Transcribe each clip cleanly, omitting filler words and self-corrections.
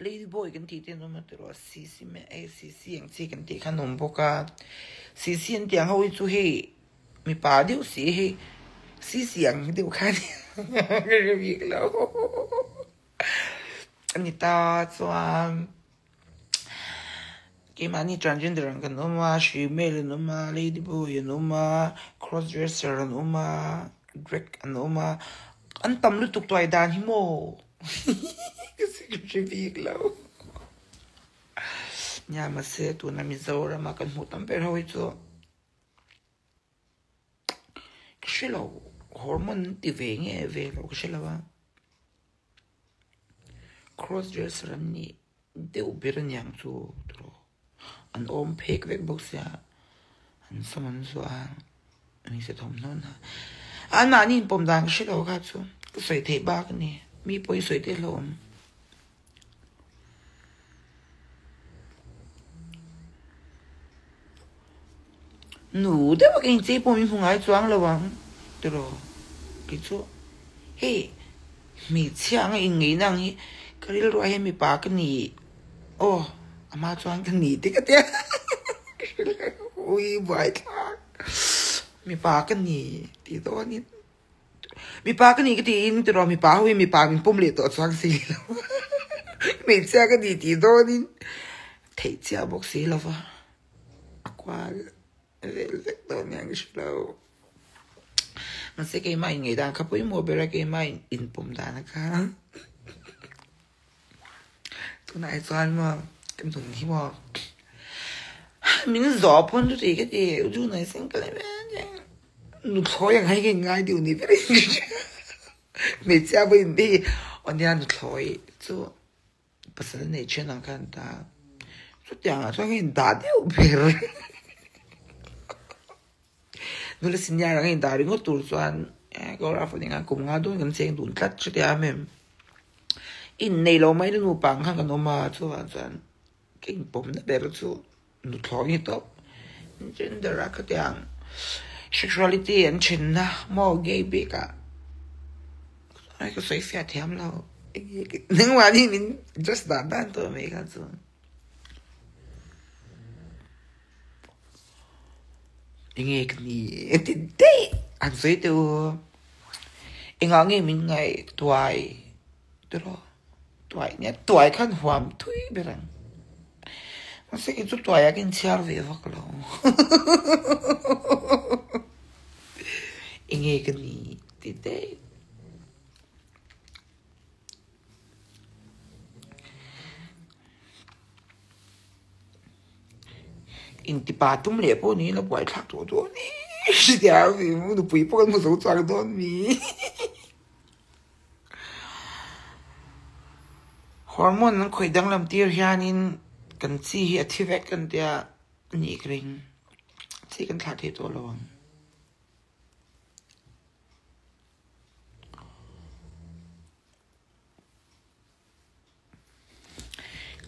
Lady boy kan tih te an awm a tiraw CC ACC ang chi kan tih kha an awm bawk a CC an tih ang ho hi chu hei mipa deuh si hei CC ang deuh kha a nia ka hre bik lo a ni ta chuan keimahni transgender ang kan awm a female an awm a lady boy an awm a cross dresser an awm a drag an awm a an tam lutuk tuai dan hi maw. Ka hre bik lo. Nia mahse tuna Mizoram a kan hmuh tam ber ho hi chu ka hre lo hormone an ti ve nge ve lo ka hre lo a cross dresser an nih deuh ber aniang chu tiraw an awm phek vek bawk sia an sam an zuah a. Hmeichhe thawmhnaw hna an mahni inpawm dan ka hre lo kha chu ka sawi theih bak a ni mi pawh i sawi teh hlawm. Nu deuh a ka inchei pawh min hmu ngai chuang lo ang tiraw kei chu hei hmeichhia anga inngeihna ang hi ka rilruah hian mipa ka ni aw a hma chuan ka ni te ka tia ka hre lo ui buaithlak. Mipa ka ni tih dawnin mipa ka ni ka tiin tiraw mipa ho hi mipa min pawm leh tawh chuang si lo hmeichhia ka ni tih dawnin theih chiah bawk si lo va a kual vel vek dawn nia ka hre lo mahse keimah inngeih dan kha pawimawh ber a keimah inpawm dan a kha Tunah hi chuan maw ka nun hi maw min zawh pawn chu tih ka ti u chu nai seng ka leh nuthlawi ang hi ka in ngai deuh ni ber in ka hria hmeichhia pawh in ti aw nia nuthlawi chu pasal nei then ang khan ta chutiang ah chuan ka in dah deuh ber nula senior ang a in dah ringawt tur chuan ka rafa nen khan kum nga dawn kan cheng dun tlat chutia mem. Innei lo mai na nupa ang khan kan awm a, chuvang chuan ka inpawmna ber chu nuthlawi ni tawp. Gender ah khatiang sexuality an thenna maw gay bik ah ka sawi fiah thiam lo. Nangmahni min dress dan dan tawh mai kha chu. Enge ka ni ti daih an sawi teh u. Engah nge min ngaih tuai tiraw tuai nia tuai khan huam thui ber ang mahse kei chu tuai ah ka inchhiar ve vak lo enge ka ni ti daih. Intipa tum leh pawh niin a buaithlak tawh dawn ni hriat nupui pawh kan hmu zo chuang dawn mi hormone an khawih danglam tir hianin kan chi hi a thi vek kan tia a nih ka ring chi kan thlah thei tawh lo ang.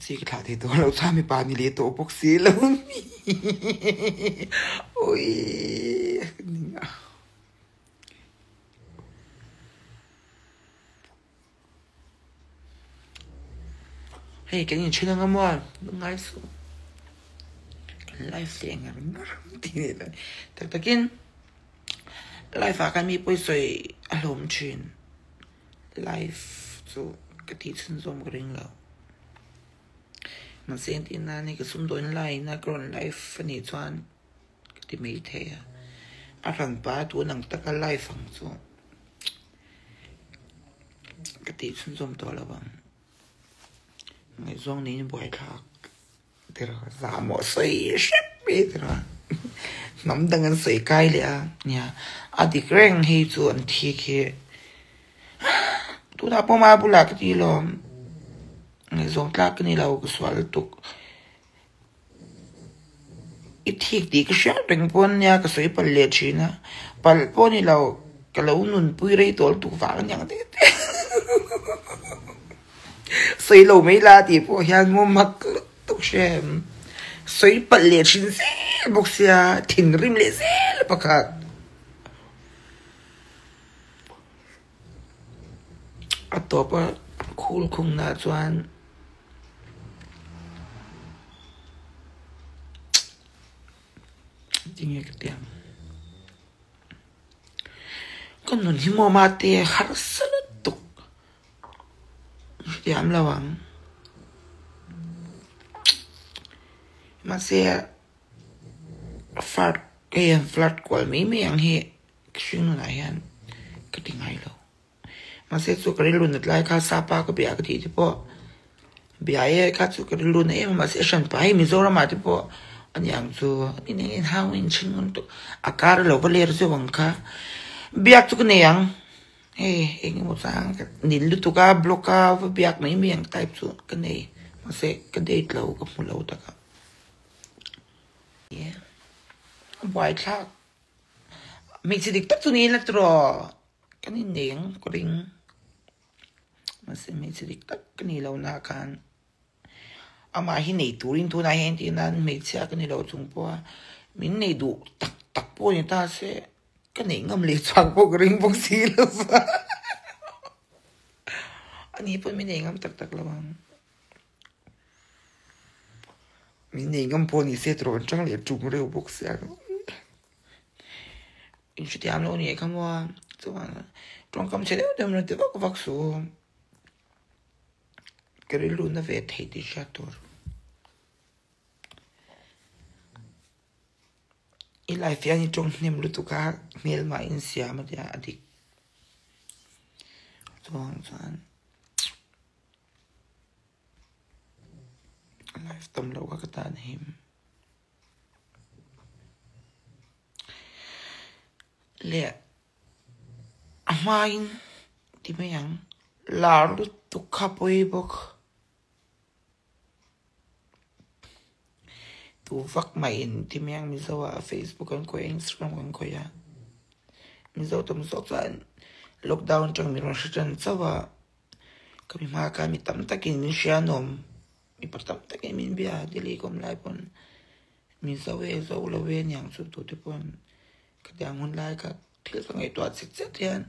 Chi ka thlah thei tawh lo chuan mipa ni leh tawh bawk si lo mi ui ning a hei kan inthen anga maw lungngai suh kan life leh ngar ngar tih leh tak takin life ah khan mi pawisawi a hlawm thin. Life chu ka tih chhunzawm ka ring lo. Mahse engtin nan hei ka sumdawn line a ka rawn life a nih chuan ka ti mai thei a. A hranpa tun ang taka life ang chu ka tih chhunzawm tawh lo ang. Ngaihzawng niin buaithlak. Tiraw zahmawh sawi hrep mai tiraw hnam dang an sawi kai leh a nia a dik reng hei chu an thi khi tunah pawh ma bulah ka ti lawm ngaihzawng tlak ka ni lo ka sual lutuk i thik tih ka hriat reng pawn nia ka sawi palh leh thin a palh pawh ni lo ka lo nunpui rei tawh lutuk vang aniang te te. Sawi lo mai la tih pawh hian maw mak lutuk hre em. Sawi palh leh thin zel bawk sia thinrim leh zel pakhat. A tawp a khul khung na chuan. Tinge ka ti ang? Ka nun hi maw mate harsa lutuk hrethiam lo ang. Mahse flirt hei an flirt kual mai mai ang hi ka hring nunah hian ka ti ngai lo. Mahse chu ka rilru nat lai kha sapa ka bia ka tih te pawh bia e kha chu ka rilru na em a mahse hran pah hei Mizoram ah te pawh a ni ang chu a ni nen hau in chhin ngun tawh a kar lo va ler zeuh ang kha biak chu ka nei ang hei eng emaw chang ka nin lutuk a block a va biak mai mai ang type chu ka nei mahse ka date lo ka hmu lo tak a a buaithlak hmeichhe dik tak chu ni ila tiraw. Kan innei ang ka ring. Mahse hmeichhe dik tak ka nih loh nah khan amah hi nei turin tunah hian entir nan hmeichhia ka ni lo chung pawha min nei duh tak tak pawh ni ta se ka neih ngam leh chhuak pawh ka ring bawk si lo va. Ani pawh min nei ngam tak tak lo ang. Min nei ngam pawh ni se tawrh an chang leh tum reuh bawk sia. Inhrethiam lo nih kha maw chuan tawngkam chhe deuh deuh rawn ti vak vak suh ka rilru na ve thei tih hriat tur i life hian i tawng hnem lutuk a hmelmah in siam a tia a dik chuan chuan life tam loh kha ka tan him. Leh a hmain ti mai ang lar lutuk kha pawi bawk tu vak mai in ti mai ang mizo ah facebook an khawih a instagram an khawih a mizo tam zawk chuan lockdown atang min rawn hre tan chauh a ka mi hma khan mi tam takin min hria an awm. Mipa tam takin min bia a, Delhi ka awm lai pawn min zo e, zo lo e niang chu tute pawn ka ti ang hun lai kha thil ka ngaihtuah chet chet hian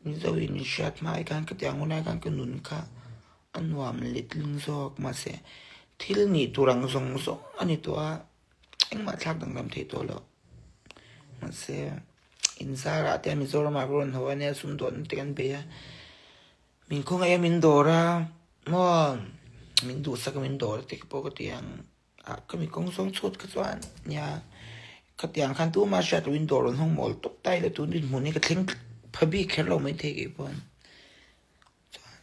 min zo in min hriat hma ai khan ka ti ang hun lai khan ka nun kha a nuam letling zawk mahse thil nih tur ang zawng zawng a ni tawh a, engmah thlak danglam theih tawh loh mahse inzarah te Mizoramah ka rawn haw a nia sumdawn te kan bei a. Min khawngaih a min dawr a maw min duhsak a min dawr a tih pawh ka ti ang ah ka mi kawng zawng chhut kha chuan nia ka ti ang khan tumah hriat loh in dawr rawn hawng mawl tawp ta ila tun dinhmun hi ka thleng pha bik kher lo maithei kei pawn chuan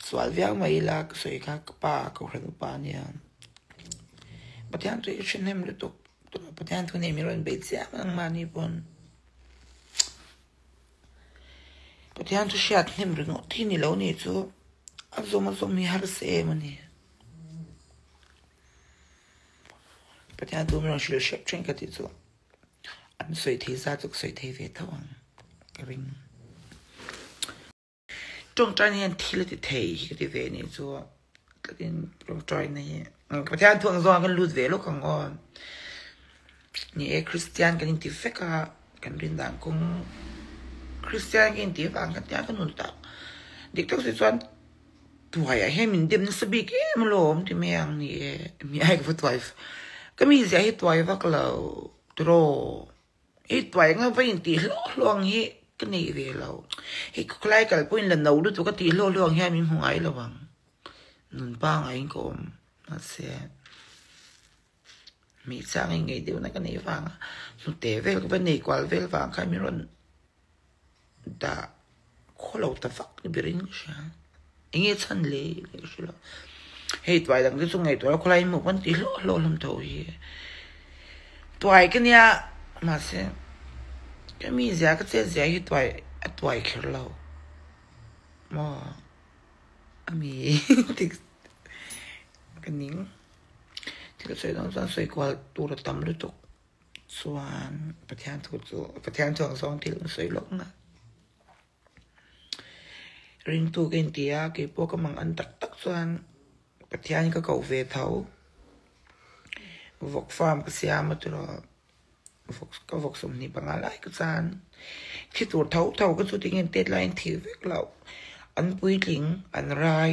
sual viau mai ila ka sawi kha ka pa kohhran upa ania Pathian chu i hre hnem lutuk Pathian thu nei min rawn bei chiam ang mahni pawn. Pathian chu hriat hnem ringawt hi ni lo ni chu a zawm a zawm hi harsa em a ni. Pathian chu min rawn hrilh hrep thin ka tih chu an sawi thei zat chu ka sawi thei ve tho ang ka ring. Tawngtaina hian thil a ti thei hi ka ti ve ni chu tlatin tawngtaina hi Pathian thu ang zawngah kan lut ve lawk ang aw. Ni e Kristian kan inti vek a kan rin dan kawng Kristian ka inti vang ka tia ka nun tak dik tak si chuan tuaiah hian min dem nasa bik em alawm ti mai ang ni e mi ai ka va tuai ka mizia hi tuai vak lo tiraw. I tuai nga va in tih hlawh hlawh ang hi ka nei ve lo. Hei khawlai kal pawhin la no lutuk a tih hlawh hlawh ang hian min hmu ngai lo ang. Nun pangaiin ka awm mahse hmeichhe ang in ngei deuhna ka nei vang a hnute vel ka va nei kual vel vang khan min rawn dah khaw lo ta vak ni berin ka hria. Enge chhan le ka hre lo. Hei tuai dang te chu ngaihtuah lo khawlai hmuh pawn ti hlawh hlawh hlawm tho hi. Tuai ka nia mahse ka mi zia ka chet zia hi tuai a tuai kher lo maw a mi tik ka ning thil sawi dawn chuan sawi kual tur a tam lutuk chuan Pathian thu chu Pathian chuan zawng thil an sawi lawk nga. Ringtu ka inti a, kei pawh ka mang an tak tak chuan Pathian ka koh ve tho. Vawk farm ka siam a tiraw vawk ka vawk 25 lai ka chan. Thi tur tho tho ka chu tinge tet laiin thi vek loh. An puitling an rai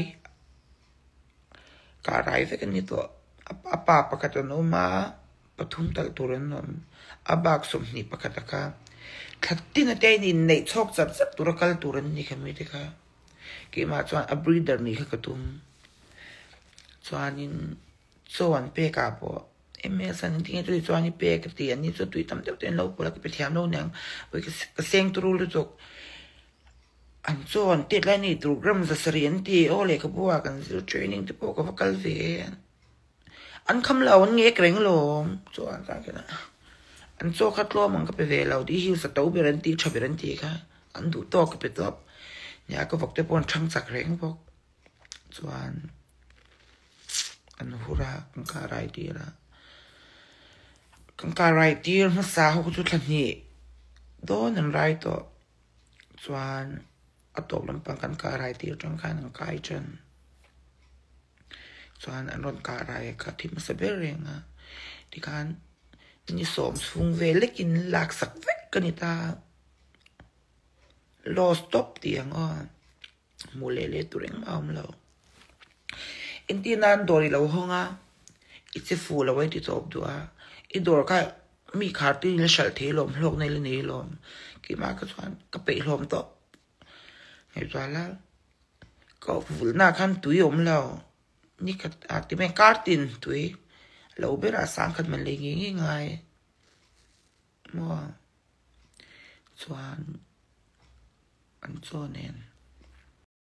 kah rai vek an ni tawh. A pa pakhat an awm a. Pathum talh tur an awm. A bak 21 a kha thla tin ate in inneih chhawk char char tura kal tur an ni kha mite kha. Keimah chuan a breeder nih kha ka tum. Chuanin chaw an pek ah pawh MS an inti nge tui chuan i pek a ti an ni chuan tui tam deuh te an lo pawlh a ka pe thiam lo niang. Ui ka seng turu lutuk. An chaw an tet lai a ni tur gram 700 an ti aw lehkhabu ah kan zir training te pawh ka va kal ve. An kham lo, an ngek reng lawm. Chuan ka khen a, an chaw kha tlawm ang ka pe ve lo tih hi sa to ber an tih, tha ber an tih kha an duh tawk ka pe tawp. Nia ka vawk te pawh an thang chak reng bawk. Chuan an hur a, kan kah rai tir a. Kan kah rai tir hmasa ho chu thla hnih dawn an rai tawh. Chuan a tawp lampang kan kah rai tir tang khan an kai tan. Chuan an rawn kah rai kha thi hmasa ber reng a, tikhan ni sawm chhung vel lekin lak sak vek ka ni ta. Loss tawp tih ang aw, hmuh leh leh tur engmah a awm lo. Entir nan dawr i lo hawng a, i che fuh lo a i ti tawp duh a, i dawr kha mi khar tuin i la hralh thei alawm, hlawkna i la nei alawm. Keimah kha chuan ka peihhlawm tawp. Ngaihtuah la, ka vulhna khan tui awm lo, ni khat ah ti mai kar tin tui lo berah sang khat man lei ngei ngei ngai maw chuan an chaw nen.